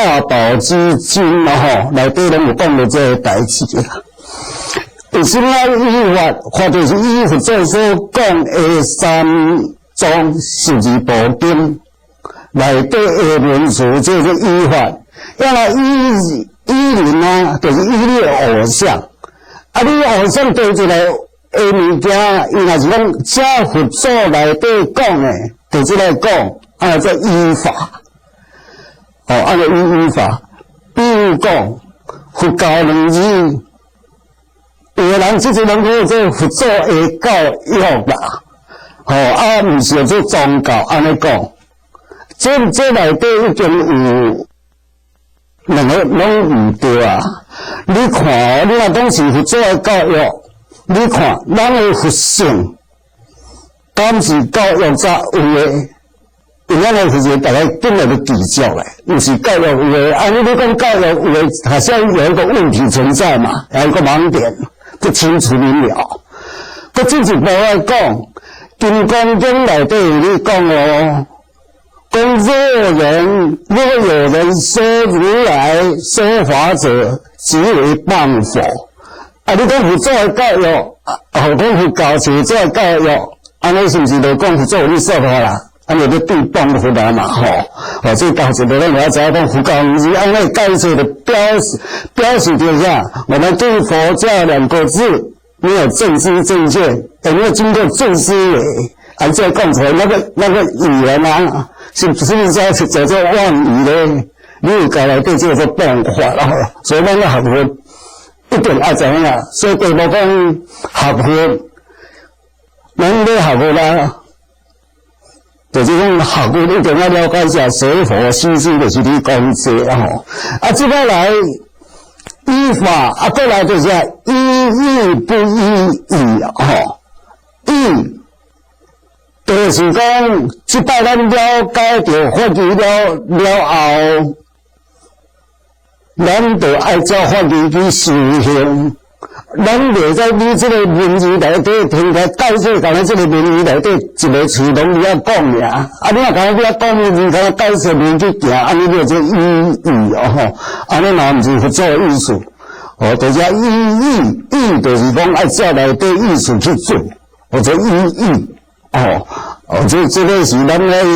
大寶積經啊吼，內底攏有講著這个代誌啦。為什麼依法？法就是依佛祖所講的三藏十二部經內底的文詞，叫做依法。要來依依人啊，就是依你的偶像。啊，你偶像對一個的物件，伊若是講照佛祖內底講的，就這來講，啊，叫依法。哦，啊個依依法。比如講，佛教兩字，有的人這個人講做佛祖的教育啦，吼，啊，毋是做宗教按呢講，這內底已經有兩个攏毋對啊！你看，你若講是佛祖的教育，你看咱的佛性，敢是教育才有的？因為咱的佛性，大家本來就具足咧，毋是教育有的。啊，你講教育有的，好像有一個問題存在嘛，有一個盲點，不清楚明了。閣進一步來講，《金剛經》內底你講哦，講若有人說如來說法者，即為謗佛。啊，你講佛祖的教育，啊，講佛教是佛祖的教育，按呢是毋是就講佛祖有咧說法啦？按呢就對謗佛啊嘛，吼！哦，這教一個咱就知影講佛教毋是按呢解釋的表示著啥？我們對佛教兩個字沒有正知正見，也沒有經過正思維，按這講出來那個語言啊，是不是叫做妄語咧？你有教內底叫做謗法啦，所以咱咧學佛一定愛知影，所以題目講學佛，咱咧學佛啦。就是講學佛一定要了解一下學佛心思，就是你講這啊吼。啊，這擺來依法，啊，過來就是依義不依語吼。義就是講，這擺咱了解著法義了了後，咱就愛照法義去修行。咱袂使你這个文字內底聽起來解釋，敢若這个文字內底一个詞攏佇遐講爾。啊，你若敢若佇遐講文字，敢若解釋文去行，按呢叫做依語哦吼。按呢嘛毋是佛祖的意思。哦，就是依義，義就是講愛照內底意思去做，或者依義。哦，哦，這個是咱咧。